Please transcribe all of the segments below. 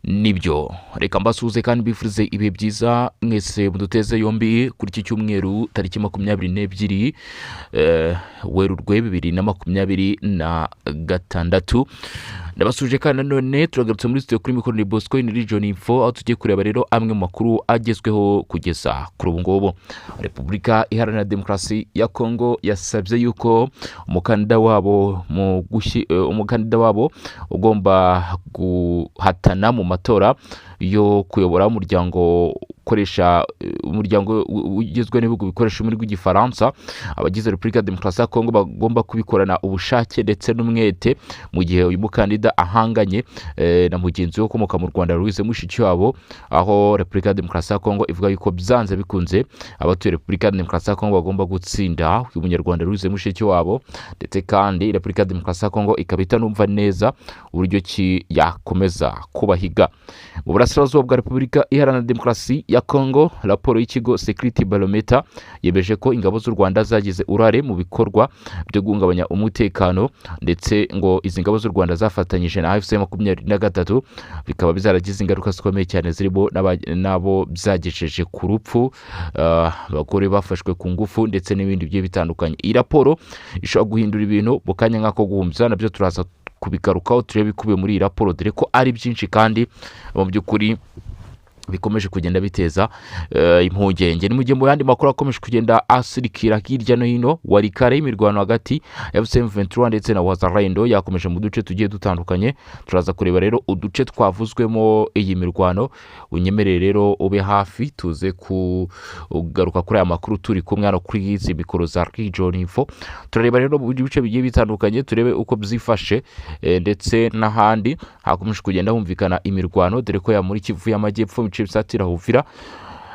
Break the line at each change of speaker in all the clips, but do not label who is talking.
Nibyo, reka mbasuhuze kandi mbifurize ibihe byiza mwese muduteze yombi kuri iki cyumweru tariki 22 Werurwe 2026. Ndabasuje kandi nanone turagarutse muri studio, kuri mikoro ni Bosco in Region Info, aho tugiye kureba rero amwe mu makuru agezweho kugeza kuri ubu ngubu. Repubulika Iharanira Demokarasi ya Kongo yasabye yuko umukandida wabo ugomba guhatana mu matora yo kuyobora umuryango ukoresha umuryango ugizwe n'ibihugu bikoresha ururimi rw'Igifaransa, abagize Repubulika ya Demokarasi ya Kongo bagomba kubikorana ubushake ndetse n'umwete, mu gihe uyu mukandida ahanganye na mugenzi we ukomoka mu Rwanda, Louise Mushikiwabo, aho Repubulika ya Demokarasi ya Kongo ivuga yuko byanze bikunze abatuye Repubulika ya Demokarasi ya Kongo bagomba gutsinda uyu Munyarwanda Louise Mushikiwabo. Ndetse kandi Repubulika ya Demokarasi ya Kongo ikaba itanumva neza uburyo ki yakomeza kubahiga. Mu burasirazuba bwa Repubulika Iharanira Demokarasi ya Kongo, raporo y'ikigo Security Barometer yemeje ko ingabo z'u Rwanda zagize uruhare mu bikorwa byo guhungabanya umutekano, ndetse ngo izi ngabo z'u Rwanda zafatanyije na AFC 23, bikaba bizaragize ingaruka zikomeye cyane, zirimo n'abo byagejeje ku rupfu, abagore bafashwe ku ngufu ndetse n'ibindi bigiye bitandukanye. Iyi raporo ishobora guhindura ibintu mu kanya nk'ako guhumbya. Nabyo turaza kubigarukaho, turebe ibikubiye muri iyi raporo, dore ko ari byinshi kandi mu by'ukuri bikomeje kugenda biteza impungenge. Ni mu gihe mu yandi makuru akomeje kugenda asirikira hirya no hino, Walikale, imirwano hagati ya AFC M23 ndetse na Wazalendo yakomeje mu duce tugiye dutandukanye. Turaza kureba rero uduce twavuzwemo iyi mirwano. Unyemerere rero ube hafi, tuze kugaruka kuri aya makuru turi kumwe hano kuri izi mikoro za Region Info. Turareba rero mu bice bigiye bitandukanye, turebe uko byifashe, ndetse n'ahandi hakomeje kugenda humvikana imirwano, dore ko ya muri Kivu y'Amajyepfo, mu bice bisatira Uvira,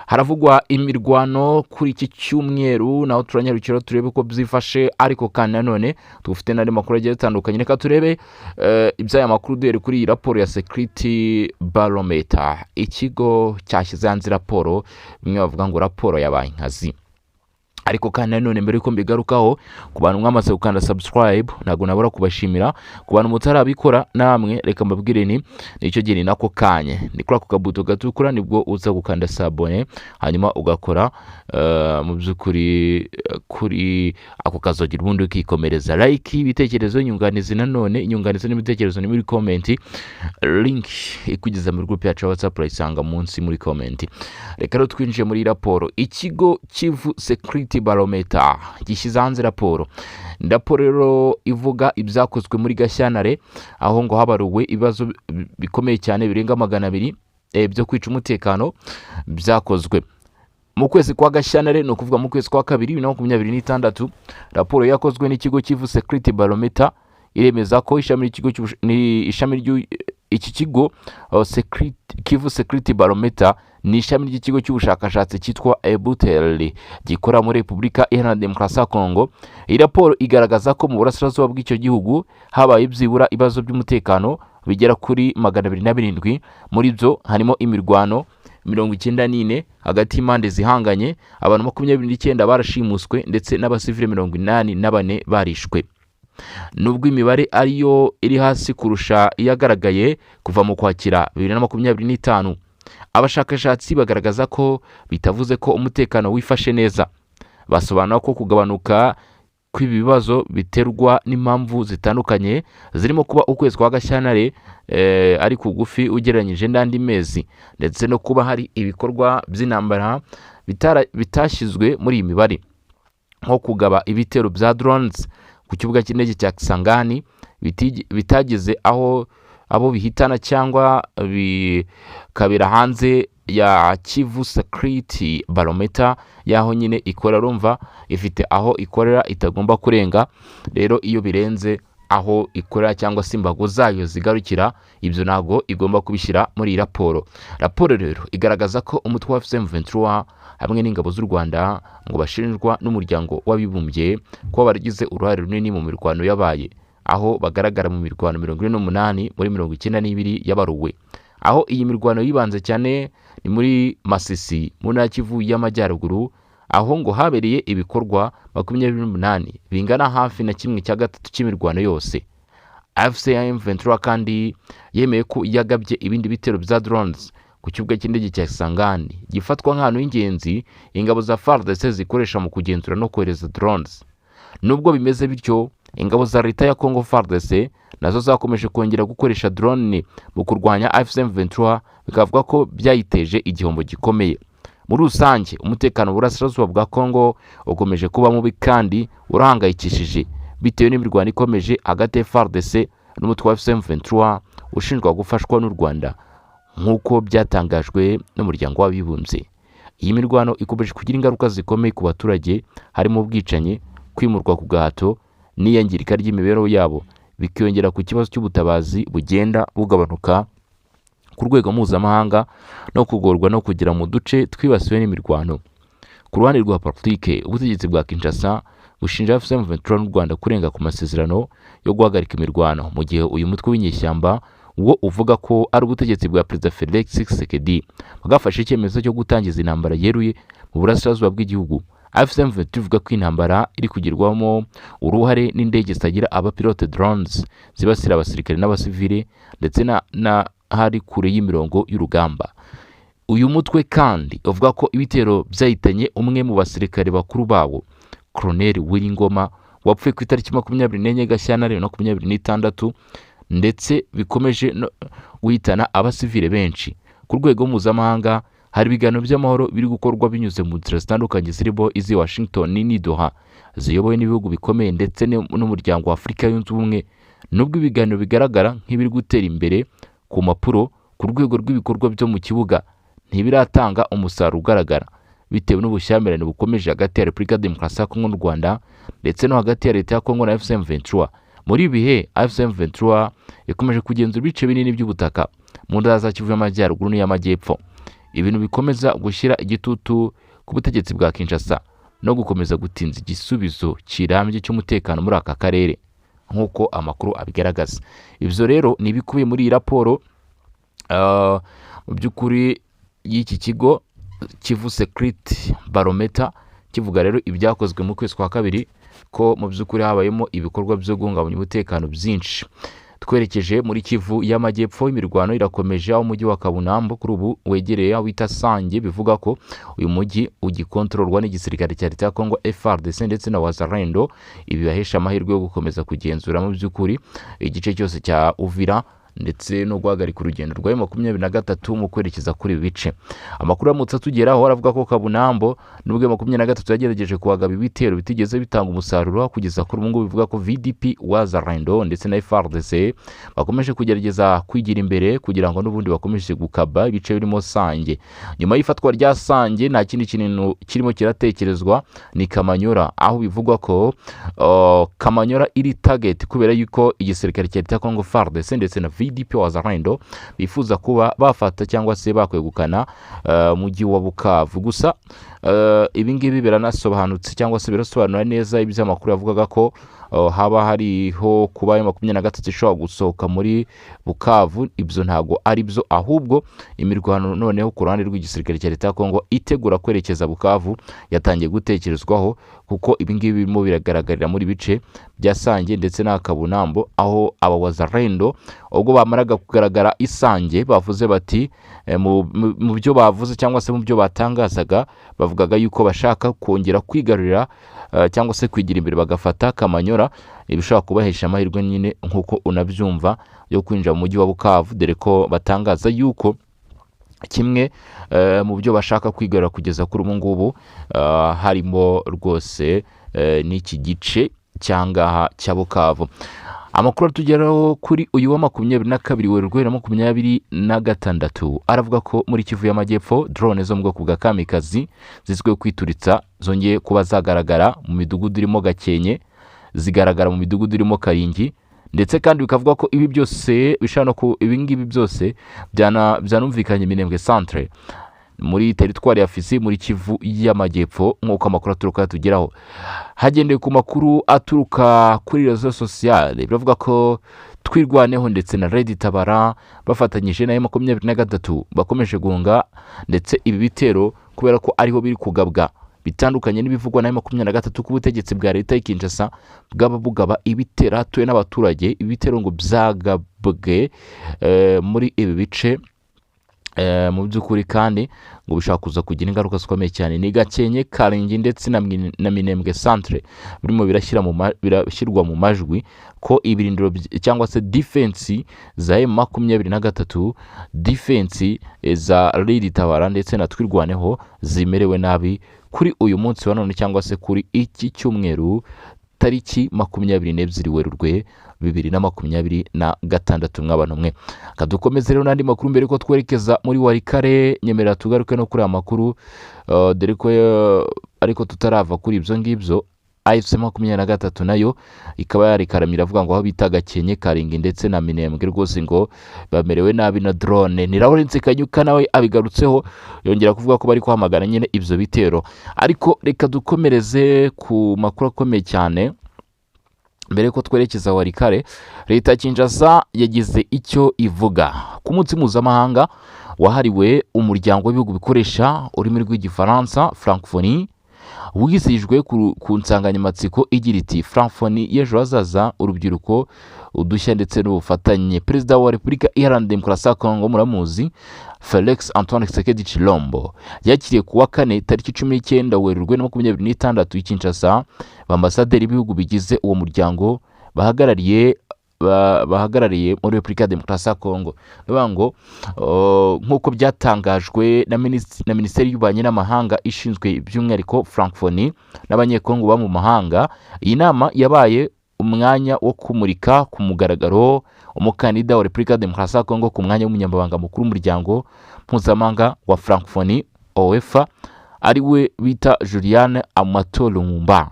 haravugwa imirwano kuri iki cyumweru. Naho turanyarukira turebe uko byifashe, ariko kandi nanone tufite n'andi makuru agiye atandukanye. Reka turebe iby'aya makuru duhere kuri iyi raporo ya Security Barometer. Ikigo cyashyize hanze raporo, bimwe bavuga ngo raporo yabaye inkazi. Ariko kandi nanone mbere yuko mbigarukaho, ku bantu mwamaze gukanda subscribe ntabwo nabura kubashimira. Ku bantu mutarabikora namwe reka mbabwire ni nicyo gihe, ni nako kanya, ni kuri ako kabuto gatukura nibwo uza gukanda s'abonner, hanyuma ugakora mu by'ukuri kuri ako kazogira, ubundi ukikomereza. Like, ibitekerezo, inyunganizi, nanone inyunganizi n'ibitekerezo ni muri comment. Link ikugeza muri group yacu ya WhatsApp urayisanga munsi muri comment. Reka rero twinjiye muri raporo. Ikigo Kivu Security Barometer gishyize hanze raporo. Raporo rero ivuga ibyakozwe muri Gashyantare, aho ngo habaruwe ibibazo bikomeye cyane birenga 200 byo kwica umutekano byakozwe mu kwezi kwa Gashyantare, ni ukuvuga mu kwezi kwa kabiri 2026. Raporo yakozwe n'ikigo Kivu Security Barometer iremeza ko ishami ry'ikigo ni ishami iki kigo Kivu Security Barometer ni ishami ry'ikigo cy'ubushakashatsi cyitwa Ebutel gikora muri Repubulika Iharanira Demokarasi ya Kongo. Iyi raporo igaragaza ko mu burasirazuba bw'icyo gihugu habaye byibura ibibazo by'umutekano bigera kuri 207. Muri byo harimo imirwano 94 hagati y'impande zihanganye, abantu 29 barashimuswe, ndetse n'abasivile 84 barishwe. Nubwo imibare ariyo iri hasi kurusha iyagaragaye kuva mu Kwakira 2025, abashakashatsi bagaragaza ko bitavuze ko umutekano wifashe neza. Basobanura ko kugabanuka kw'ibi bibazo biterwa n'impamvu zitandukanye, zirimo kuba ukwezi kwa Gashyantare ari kugufi ugereranyije n'andi mezi, ndetse no kuba hari ibikorwa by'intambara bitashyizwe muri iyi mibare, nko kugaba ibitero bya drones ku kibuga cy'indege cya Kisangani bitagize aho abo bihitana cyangwa bikabera hanze ya Kivu Security Barometer, y'aho nyine ikora. Rumva ifite aho ikorera itagomba kurenga. Rero iyo birenze aho ikorera cyangwa se imbago zayo zigarukira, ibyo ntabwo igomba kubishyira muri iyi raporo. Raporo rero igaragaza ko umutwe wa AFC M23 hamwe n'ingabo z'u Rwanda ngo bashinjwa n'Umuryango w'Abibumbye kuba baragize uruhare runini mu mirwano yabaye, aho bagaragara mu mirwano 48 muri 92 yabaruwe. Aho iyi mirwano yibanze cyane ni muri Masisi, mu ntara ya Kivu y'Amajyaruguru, aho ngo habereye ibikorwa 28, bingana hafi na kimwe cya gatatu cy'imirwano yose. AFC M23 kandi yemeye ko yagabye ibindi bitero bya drones ku kibuga cy'indege cya Kisangani, gifatwa nk'ahantu h'ingenzi ingabo za FARDC zikoresha mu kugenzura no kohereza drones. Nubwo bimeze bityo, ingabo za leta ya Congo FARDC nazo zakomeje kongera gukoresha drone mu kurwanya AFC M23, bikavuga ko byayiteje igihombo gikomeye. Muri rusange, umutekano mu burasirazuba bwa Congo ukomeje kuba mubi kandi urahangayikishije, bitewe n'imirwano ikomeje hagati ya FARDC n'umutwe wa AFC M23 ushinjwa gufashwa n'u Rwanda, nk'uko byatangajwe n'Umuryango w'Abibumbye. Iyi mirwano ikomeje kugira ingaruka zikomeye ku baturage, harimo ubwicanyi, kwimurwa ku gahato n'iyangirika ry'imibereho yabo, bikiyongera ku kibazo cy'ubutabazi bugenda bugabanuka ku rwego mpuzamahanga no kugorwa no kugera mu duce twibasiwe n'imirwano. Ku ruhande rwa politike, ubutegetsi bwa Kinshasa bushinja AFC M23 n'u Rwanda kurenga ku masezerano yo guhagarika imirwano, mu gihe uyu mutwe w'inyeshyamba wo uvuga ko ari ubutegetsi bwa Perezida Felix Tshisekedi bwafashe icyemezo cyo gutangiza intambara yeruye mu burasirazuba bw'igihugu. AFC M23 ivuga ko intambara iri kugirwamo uruhare n'indege zitagira abapilote, drones, zibasira abasirikare n'abasivile ndetse na hari kure y'imirongo y'urugamba. Uyu mutwe kandi uvuga ko ibitero byahitanye umwe mu basirikare bakuru bawo, Colonel Willy Ngoma, wapfuye ku itariki 24 Gashyantare 2026, ndetse bikomeje no guhitana abasivile benshi. Ku rwego mpuzamahanga, hari ibiganiro by'amahoro biri gukorwa binyuze mu nzira zitandukanye, zirimo iz'i Washington n'i Doha, ziyobowe n'ibihugu bikomeye ndetse n'Umuryango wa Afurika Yunze Ubumwe. Nubwo ibiganiro bigaragara nk'ibiri gutera imbere ku mpapuro, ku rwego rw'ibikorwa byo mu kibuga ntibiratanga umusaruro ugaragara, bitewe n'ubushyamirane bukomeje hagati ya Repubulika ya Demokarasi ya Kongo n'u Rwanda, ndetse no hagati ya leta ya Kongo na AFC M23. Muri ibi bihe, AFC M23 ikomeje kugenzura ibice binini by'ubutaka mu ntara za Kivu y'Amajyaruguru n'iy'Amajyepfo, ibintu bikomeza gushyira igitutu ku butegetsi bwa Kinshasa no gukomeza gutinza igisubizo kirambye cy'umutekano muri aka karere, nk'uko amakuru abigaragaza. Ibyo rero ni ibikubiye muri iyi raporo mu by'ukuri y'iki kigo Kivu Security Barometer, kivuga rero ibyakozwe mu kwezi kwa kabiri, ko mu by'ukuri habayemo ibikorwa byo guhungabanya umutekano byinshi. Twerekeje muri Kivu y'Amajyepfo, imirwano irakomeje, aho umujyi wa Kabunambo kuri ubu wegereye aho bita Sange. Bivuga ko uyu mujyi ugikontororwa n'igisirikare cya leta ya Congo FARDC ndetse na Wazalendo. Ibi bibahesha amahirwe yo gukomeza kugenzura mu by'ukuri igice cyose cya Uvira ndetse no guhagarika urugendo rwa 23 mu kwerekeza kuri ibi bice. Amakuru aramutse atugeraho aravuga ko Kabunambo, nubwo 23 yagerageje kuhagaba ibitero bitigeze bitanga umusaruro kugeza kuri ubu ngubu, bivuga ko VDP Wazalendo ndetse na FARDC bakomeje kugerageza kwigira imbere kugira ngo n'ubundi bakomeje gukaba ibice birimo Sange. Nyuma y'ifatwa rya Sange, nta kindi kintu kirimo kiratekerezwa, ni Kamanyora, aho bivugwa ko Kamanyora iri target, kubera yuko igisirikare cya leta ya Congo FARDC ndetse na VDP Wazalendo bifuza kuba bafata cyangwa se bakwegukana umujyi wa Bukavu. Gusa ibi ngibi biranasobanutse cyangwa se birasobanura neza ibyo amakuru yavugaga ko haba hariho kuba ayo 23 ishobora gusohoka muri Bukavu. Ibyo ntabwo ari byo, ahubwo imirwano noneho ku ruhande rw'igisirikare cya leta ya Kongo itegura kwerekeza Bukavu yatangiye gutekerezwaho, kuko ibi ngibi birimo biragaragarira muri bice bya Sange ndetse na Kabunambo, aho aba Wazalendo ubwo bamaraga kugaragara isange bavuze bati mu byo bavuze cyangwa se mu byo batangazaga, bavugaga yuko bashaka kongera kwigarurira cyangwa se kwigira imbere bagafata Kamanyora, ibishobora kubahesha amahirwe nyine, nk'uko unabyumva, yo kwinjira mu mujyi wa Bukavu, dore ko batangaza yuko kimwe mu byo bashaka kwigarura kugeza kuri ubu ngubu harimo rwose n'iki gice cyangaha cya Bukavu. Amakuru atugeraho kuri uyu wa 22 Werurwe 2026 aravuga ko muri Kivu y'Amajyepfo drone zo mu bwoko bwa kamikazi zizwiho kwituritsa zongeye kuba zagaragara mu midugudu irimo Gakenke, zigaragara mu midugudu irimo Karingi, ndetse kandi bikavuga ko ibi byose bishobora no ku ibi ngibi byose byanumvikanye Minembwe centre muri teritwari ya Fizi muri Kivu y'Amajyepfo, nk'uko amakuru aturuka yatugeraho. Hagendewe ku makuru aturuka kuri réseaux sociaux, biravuga ko Twirwaneho ndetse na Red Tabara bafatanyije na 23 bakomeje guhunga, ndetse ibi bitero kubera ko ariho biri kugabwa Bitandukanye n'ibivugwa na 23 ku butegetsi bwa leta y'i Kinshasa bwaba bugaba ibitero hatuwe n'abaturage. Ibitero ngo byagabwe muri ibi bice mu by'ukuri kandi ngo bishobora kuza kugira ingaruka zikomeye cyane. Ni Gakenke, Karingi ndetse na Minembwe Centre birimo birashyirwa mu majwi ko ibirindiro cyangwa se defense za M23, defense za RED Tabara ndetse na Twirwaneho zimerewe nabi kuri uyu munsi wa none, cyangwa se kuri iki cyumweru tariki 22 Werurwe 2026. Mw'abantu mwe, kadukomeze rero n'andi makuru mbere ko twerekeza muri Walikale. Nyemerera tugaruke no kuri aya makuru, dore ko ariko tutarava kuri ibyo ngibyo, AFC 23 nayo ikaba yarikaramye iravuga ngo aho bita Gakenke, Karingi ndetse na Minembwe rwose ngo bamerewe nabi na drone. Ni Lawrence Kanyuka nawe abigarutseho, yongera kuvuga ko bari kwamagana nyine ibyo bitero. Ariko reka dukomereze ku makuru akomeye cyane mbere ko twerekeza Walikale. Leta ya Kinshasa yagize icyo ivuga ku munsi mpuzamahanga wahariwe umuryango w'ibihugu bikoresha ururimi rw'Igifaransa, Francophonie, wizihijwe ku nsanganyamatsiko igira iti: "Francophonie y'ejo hazaza, urubyiruko, udushya ndetse n'ubufatanye." Perezida wa Repubulika Iharanira Demokarasi ya Kongo, muramuzi, Felix Antoine Tshisekedi Tshilombo, yakiriye ku wa kane tariki 19 Werurwe na 26 i Kinshasa ambasaderi b'ibihugu bigize uwo muryango bahagarariye muri Repubulika ya Demokarasi ya Kongo. Ni ukuvuga ngo nk'uko byatangajwe na Minisiteri y'Ububanyi n'Amahanga ishinzwe by'umwihariko Francophonie n'Abanyekongo baba mu mahanga, iyi nama yabaye umwanya wo kumurika ku mugaragaro umukandida wa Repubulika ya Demokarasi ya Kongo ku mwanya w'umunyamabanga mukuru w'umuryango mpuzamahanga wa Francophonie, OEF, ari we bita Julienne Amato Lumumba.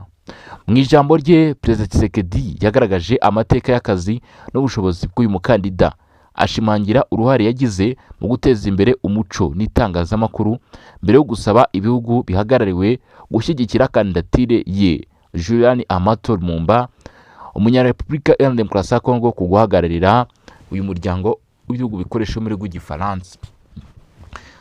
Mu ijambo rye, Perezida Tshisekedi yagaragaje amateka y'akazi n'ubushobozi bw'uyu mukandida, ashimangira uruhare yagize mu guteza imbere umuco n'itangazamakuru, mbere yo gusaba ibihugu bihagarariwe gushyigikira kandidatire ye, Julienne Amato Lumumba, umunyarepublika Iharanira Demokarasi ya Kongo, ku guhagararira uyu muryango w'ibihugu bikoresha ururimi rw'Igifaransa.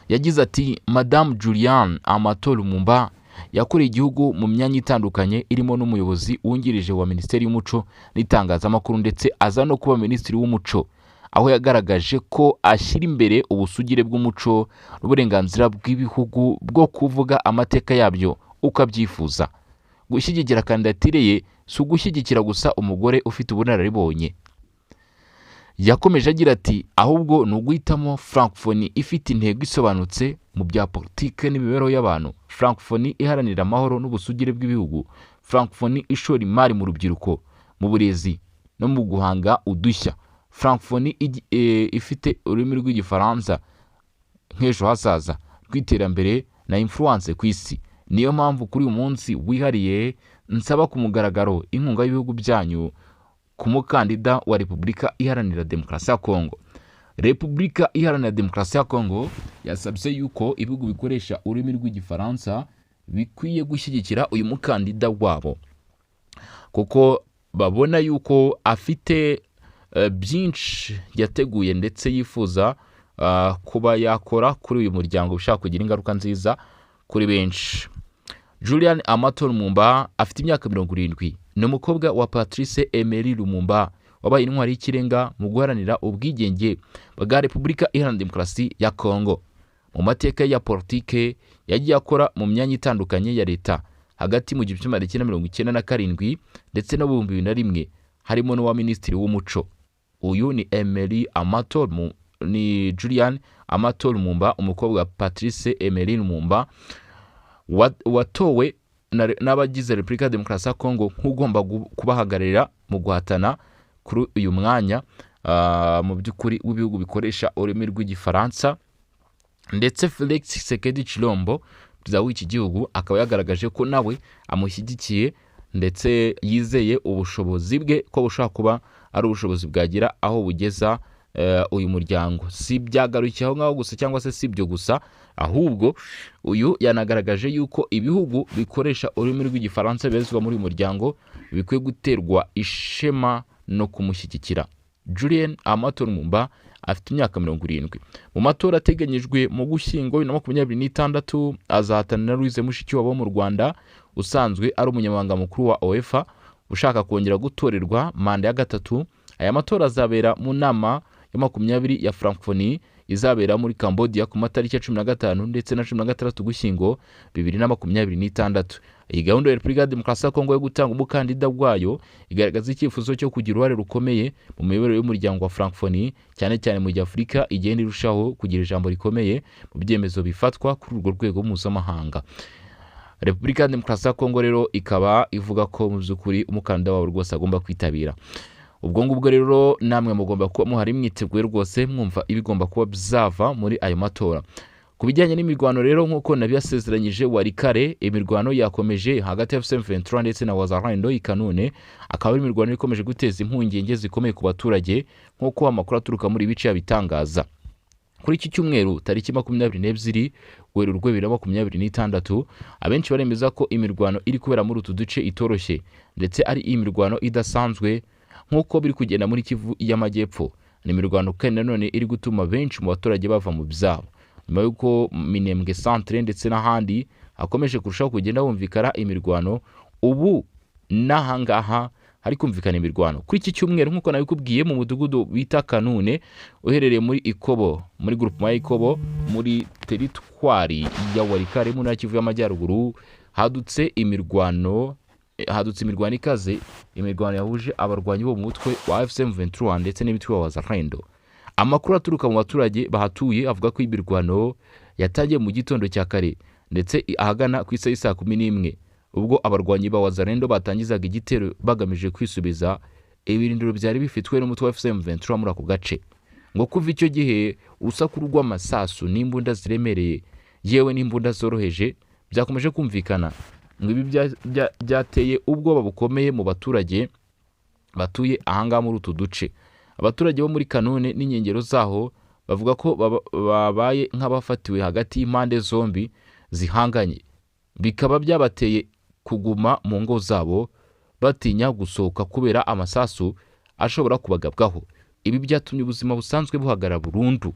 Yagize ati: "Madamu Julienne Amato Lumumba yakoreye igihugu mu myanya itandukanye, irimo n'umuyobozi wungirije wa Minisiteri y'Umuco n'Itangazamakuru, ndetse aza no kuba Minisitiri w'Umuco, aho yagaragaje ko ashyira imbere ubusugire bw'umuco n'uburenganzira bw'ibihugu bwo kuvuga amateka yabyo uko abyifuza. Gushyigikira kandidatire ye si ugushyigikira gusa umugore ufite ubunararibonye." Yakomeje agira ati: "Ahubwo ni uguhitamo Francophonie ifite intego isobanutse mu bya politike n'imibereho y'abantu, Francophonie iharanira amahoro n'ubusugire bw'ibihugu, Francophonie ishora imari mu rubyiruko, mu burezi no mu guhanga udushya, Francophonie ifite ururimi rw'Igifaransa nk'ejo hazaza rw'iterambere na influence ku isi. Niyo mpamvu kuri uyu munsi wihariye nsaba ku mugaragaro inkunga y'ibihugu byanyu ku mukandida wa Repubulika Iharanira Demokarasi ya Kongo." Repubulika Iharanira Demokarasi ya Kongo yasabye yuko ibihugu bikoresha ururimi rw'Igifaransa bikwiye gushyigikira uyu mukandida wabo, kuko babona yuko afite byinshi yateguye ndetse yifuza kuba yakora kuri uyu muryango ushaka kugira ingaruka nziza kuri benshi. Julienne Amato Lumumba afite imyaka 70. Ni umukobwa wa Patrice Emery Lumumba, wabaye intwari y'ikirenga mu guharanira ubwigenge bwa Repubulika Iharanira Demokarasi ya Kongo. Mu mateka ya politike, yagiye akora mu myanya itandukanye ya leta hagati mu 1997 ndetse no mu 2001, harimo n'uwa Minisitiri w'Umuco. Uyu ni Emery Amato, ni Julienne Amato Lumumba, umukobwa wa Patrice Emery Lumumba, watowe n'abagize Repubulika ya Demokarasi ya Kongo nk'ugomba kubahagararira mu guhatana kuri uyu mwanya mu by'ukuri w'ibihugu bikoresha ururimi rw'Igifaransa. Ndetse Felix Tshisekedi Tshilombo, perezida w'iki gihugu, akaba yagaragaje ko nawe amushyigikiye ndetse yizeye ubushobozi bwe ko bushobora kuba ari ubushobozi bwagira aho bugeza uyu muryango. Si byagarukiye aho ngaho gusa, cyangwa se si ibyo gusa, ahubwo uyu yanagaragaje yuko ibihugu bikoresha ururimi rw'Igifaransa bibarizwa muri uyu muryango bikwiye guterwa ishema no kumushyigikira. Julienne Amato Lumumba Afite imyaka 70. Mu matora ateganyijwe mu Gushyingo 2026, azahatana na Louise Mushikiwabo wo mu Rwanda, usanzwe ari umunyamabanga mukuru wa OEFA, ushaka kongera gutorerwa manda ya gatatu. Aya matora azabera mu nama ya 20 ya Francophonie izabera muri Cambodia ku matariki ya 15 ndetse na 16 Ugushyingo 2026. Iyi gahunda ya Repubulika ya Demokarasi ya Kongo yo gutanga umukandida wayo igaragaza icyifuzo cyo kugira uruhare rukomeye mu miyoborere y'umuryango wa Francophonie, cyane cyane mu gihe Afurika igenda irushaho kugira ijambo rikomeye mu byemezo bifatwa kuri urwo rwego mpuzamahanga. Repubulika ya Demokarasi ya Kongo rero ikaba ivuga ko mu by'ukuri umukandida wabo rwose agomba kwitabira. Ubwo ngubwo rero namwe mugomba kuba muhari mwiteguye rwose, mwumva ibigomba kuba byava muri ayo matora. Ku bijyanye n'imirwano rero, nk'uko nabiyasezeranyije wari kare, imirwano yakomeje hagati ya M23 ndetse na Wazalendo ikanune, akaba ari imirwano ikomeje guteza impungenge zikomeye ku baturage, nk'uko amakuru aturuka muri ibice yabitangaza. Kuri iki cyumweru tariki 22 Werurwe 2026, abenshi baremeza ko imirwano iri kubera muri utu duce itoroshye, ndetse ari imirwano idasanzwe nk'uko biri kugenda muri Kivu y'Amajyepfo. Ni imirwano kandi nanone iri gutuma benshi mu baturage bava mu byabo, nyuma y'uko Minembwe Centre ndetse n'ahandi hakomeje kurushaho kugenda humvikana imirwano. Ubu n'ahangaha hari kumvikana imirwano kuri iki cyumweru, nk'uko nabikubwiye, mu mudugudu bita Kanune uherereye muri Ikobo, muri groupement ya Ikobo, muri teritwari ya Walikale mu ntara Kivu y'Amajyaruguru, hadutse imirwano ikaze, imirwano yahuje abarwanyi bo mu mutwe wa AFC M23 ndetse n'imitwe wa Wazalendo. Amakuru aturuka mu baturage bahatuye avuga ko imirwano yatangiye mu gitondo cya kare, ndetse ahagana ku isaha y'isaa 11, ubwo abarwanyi ba Wazalendo batangizaga igitero bagamije kwisubiza ibirindiro byari bifitwe n'umutwe wa AFC M23 muri ako gace. Ngo kuva icyo gihe, urusaku rw'amasasu n'imbunda ziremereye, yewe n'imbunda zoroheje, byakomeje kumvikana. Ngo ibi byateye ubwoba bukomeye mu baturage batuye ahangaha muri utu duce. Abaturage bo muri Kanone n'inkengero zaho bavuga ko babaye nk'abafatiwe hagati y'impande zombi zihanganye, bikaba byabateye kuguma mu ngo zabo batinya gusohoka kubera amasasu ashobora kubagabwaho. Ibi byatumye ubuzima busanzwe buhagarara burundu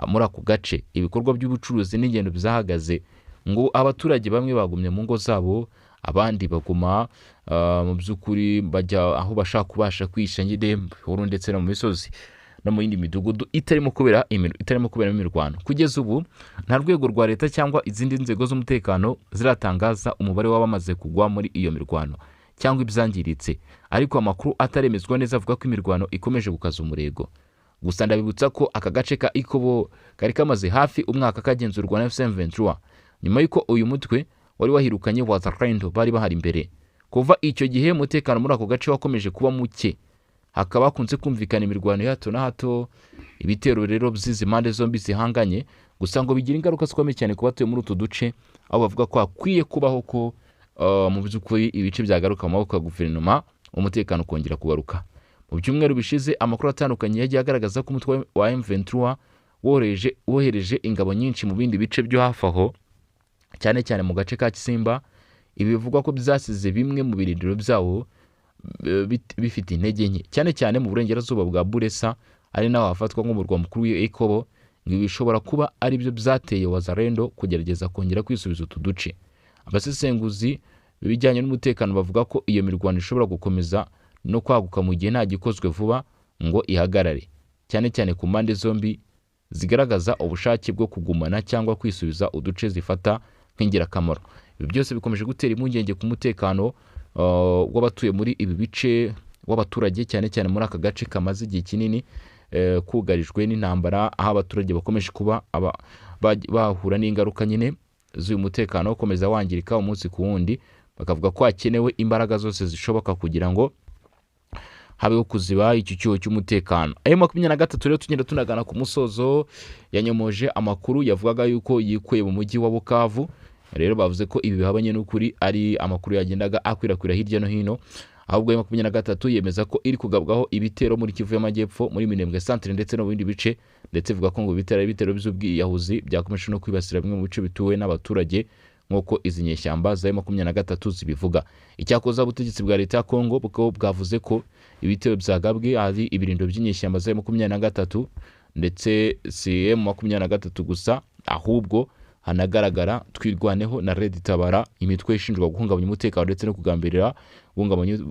muri ako gace. Ibikorwa by'ubucuruzi n'ingendo byahagaze. Ngo abaturage bamwe bagumye mu ngo zabo, abandi baguma mu by'ukuri bajya aho bashaka kubasha kwihisha nyine mu bihuru ndetse no mu misozi no mu yindi midugudu itarimo kuberamo imirwano. Kugeza ubu nta rwego rwa leta cyangwa izindi nzego z'umutekano ziratangaza umubare w'abamaze kugwa muri iyo mirwano cyangwa ibyangiritse, ariko amakuru ataremezwa neza avuga ko imirwano ikomeje gukaza umurego. Gusa ndabibutsa ko aka gace ka Ikobo kari kamaze hafi umwaka kagenzurwa na AFC M23, nyuma y'uko uyu mutwe wari wahirukanye Wazalendo bari bahari imbere. Kuva icyo gihe umutekano muri ako gace wakomeje kuba muke, hakaba hakunze kumvikana imirwano ya hato na hato. Ibitero rero by'izi mpande zombi zihanganye gusa ngo bigira ingaruka zikomeye cyane ku batuye muri utu duce, aho bavuga ko hakwiye kubaho ko mu by'ukuri ibice byagaruka mu maboko ya guverinoma, umutekano ukongera kugaruka. Mu byumweru bishize, amakuru atandukanye yagiye agaragaza ko umutwe wa M23 wohereje ingabo nyinshi mu bindi bice byo hafi aho, cyane cyane mu gace ka Kisimba. Ibi bivugwa ko byasize bimwe mu birindiro byawo bifite intege nke, cyane cyane mu burengerazuba bwa Buresa, ari naho hafatwa nk'umurwa mukuru w'Ikobo. Ngo ibi bishobora kuba ari byo byateye Wazalendo kugerageza kongera kwisubiza utu duce. Abasesenguzi b'ibijyanye n'umutekano bavuga ko iyo mirwano ishobora gukomeza no kwaguka mu gihe nta gikozwe vuba ngo ihagarare, cyane cyane ku mpande zombi zigaragaza ubushake bwo kugumana cyangwa kwisubiza uduce zifata nk'ingirakamaro. Ibi byose bikomeje gutera impungenge ku mutekano w'abatuye muri ibi bice, w'abaturage cyane cyane muri aka gace kamaze igihe kinini kugarijwe n'intambara, aho abaturage bakomeje kuba bahura n'ingaruka nyine z'uyu mutekano ukomeza wangirika umunsi ku wundi, bakavuga ko hakenewe imbaraga zose zishoboka kugira ngo habeho kuziba icyo cyuho cy'umutekano. Ayo 23 rero, tugenda tunagana ku musozo, yanyomoje amakuru yavugaga yuko yikuye mu mujyi wa Bukavu. Rero bavuze ko ibi bihabanye n'ukuri, ari amakuru yagendaga akwirakwira hirya no hino. Ahubwo ayo 23 yemeza ko iri kugabwaho ibitero muri Kivu y'Amajyepfo, muri Minembwe Centre ndetse no mu bindi bice, ndetse ivuga ko ngo ibitero ari ibitero by'ubwiyahuzi byakomeje no kwibasira bimwe mu bice bituwe n'abaturage, nk'uko izi nyeshyamba za 23 zibivuga. Icyakoza ubutegetsi bwa leta ya Kongo bwo bwavuze ko ibitero byagabwe ari ibirindiro by'inyeshyamba za 23. Ndetse si M23 gusa, ahubwo hanagaragara Twirwaneho na Red Tabara, imitwe ishinjwa guhungabanya umutekano ndetse no kugambirira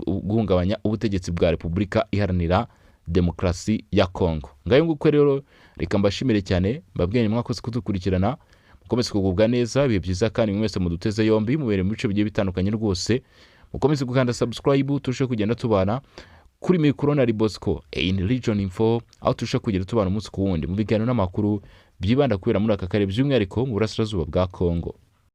guhungabanya ubutegetsi bwa Repubulika Iharanira Demokarasi ya Kongo. Ngayo nguko rero, reka mbashimire cyane, mbabwire mwakoze kudukurikirana, mukomeze kugubwa neza, ibihe byiza, kandi mwese muduteze yombi mubereye mu bice bigiye bitandukanye rwose. Mukomeze gukanda subscribe, turusheho kugenda tubana. Kuri mikoro na Bosco in Region Info, aho turushaho kugenda tubana umunsi ku wundi mu biganiro n'amakuru byibanda kubera muri aka karere, by'umwihariko mu burasirazuba bwa Kongo.